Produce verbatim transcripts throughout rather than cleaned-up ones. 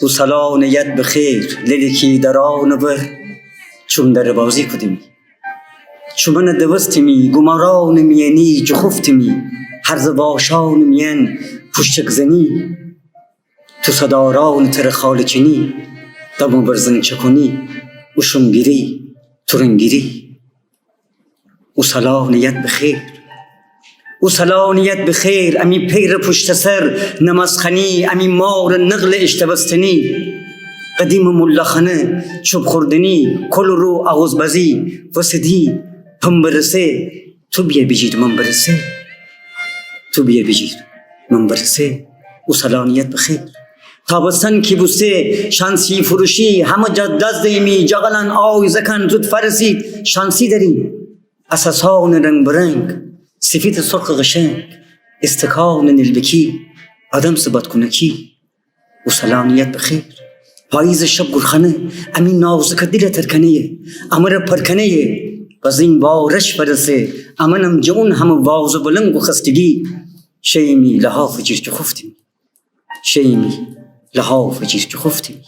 او سالانٚ یاد بخیر، للیکی درانٚ ور، چوم دربازی کودیمی. چومأنٚ دوستیمی، گومارانٚ میأنی جوخوفتیمی، هرزٚ واشانٚ میأن پوشتک زنی، توسه‌دارانٚ تره خاله چینی، دمٚ برزن چکونی، اوشون گیری، تورن گیری. او سالانٚ یاد بخیر. او سالانٚ یاد بخیر، امی پئرٚ پوشتٚ سر نماز خوأنی، امی مارٚ نقلٚ اشتبستنی، قدیمٚ ملاخانه چوب خوردنی، کل رو آغوز بازی، وسدی پم برسه، تو بیه بیجیر من برسه، تو بیه بیجیر من برسه. او سالانٚ یاد بخیر. تابستان کی بوسه، شانسی فروشی، همه جا داز دیمی، جغلان آوی زکان زود فرسید، شانسی دری. اساسانٚ رنگ برنگ، سفیدٚ سرخٚ قشنگ، استکانٚ نیلبکی، آدم سبت کونکی. او سالانٚ یاد بخیر. پاییزٚ شب گورخانه، امی ناوزکٚ دیلٚ ترکنه‌یه، امره پرکنه‌یه، بزین بارش فرسه، امنم جه اون همه واوزٚ بلنگ و خستگی، شئیمی لحافٚ جیر جوخوفتیمی. شئیمی لحافٚ جیر جوخوفتیمی.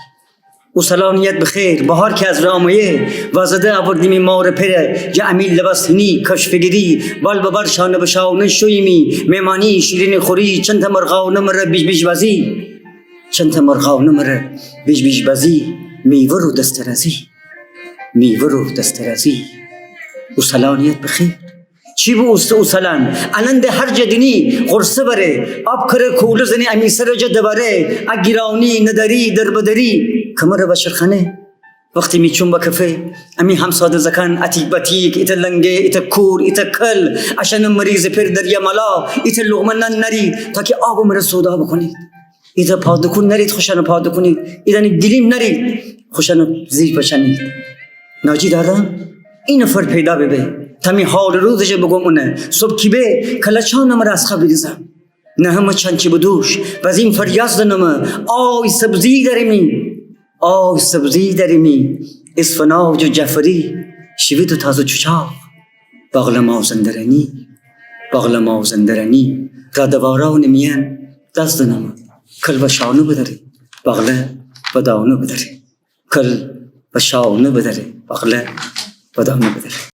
او سالانٚ یاد بخیر، بهار کی از راه آمویه، وازده آوردیمی مارٚ پئره، جه امی لباس هنی، کفش فگیری، بال به بال شانه به شانه شوییمی، مهمانی شیرینی خوری، چنته مرغاونه مره بیج بیج بازی، چنته مرغاونه مره بیج بیج بازی، میوه رو دسترازی، میوه رو دسترازی. او سالانٚ یاد بخیر. چی بو اوسته او سالان؟ اننده هر جا دینی غورصه بره، آب کره کوله زنی امی سرٚ جا دبره، ا گیرانی نداری دربدری، کمره بشرخانه. وختی می چوم بکفه، امی همساده زکان اتیک بتیک، ایتأ لنگه، ایتأ کور، ایتأ کل، اشأنٚ مریضٚ پئر دریا ملا، ایتأ لقمه نان نری، تا کی آبٚ مره سودا بکنید. ایتأ پادکون نرید خوشأنٚ پادکونی، ایتأ گیلیم نرید خوشأنٚ زیر بچنید. ناجی دادم، ای نفر پیدا ببه، تا می حالٚ روزٚ جه بگوم اونه. صبح کی به، کلچانٚ مره از خواب بیدیزم. نهمه چنچی به دوش، بزین فریاد زنمه، آی سبزی دریمی، آی سبزی دریمی، اسفناج و جعفری، شیوید و تازه چوچاق. باغله مازندرنی، باغله مازندرنی، را دوارانٚ میأن داز دنمه، کل و شانه بدره، باغله و دانه بدره، کل و شانه بدره، باغله و دانه بدره.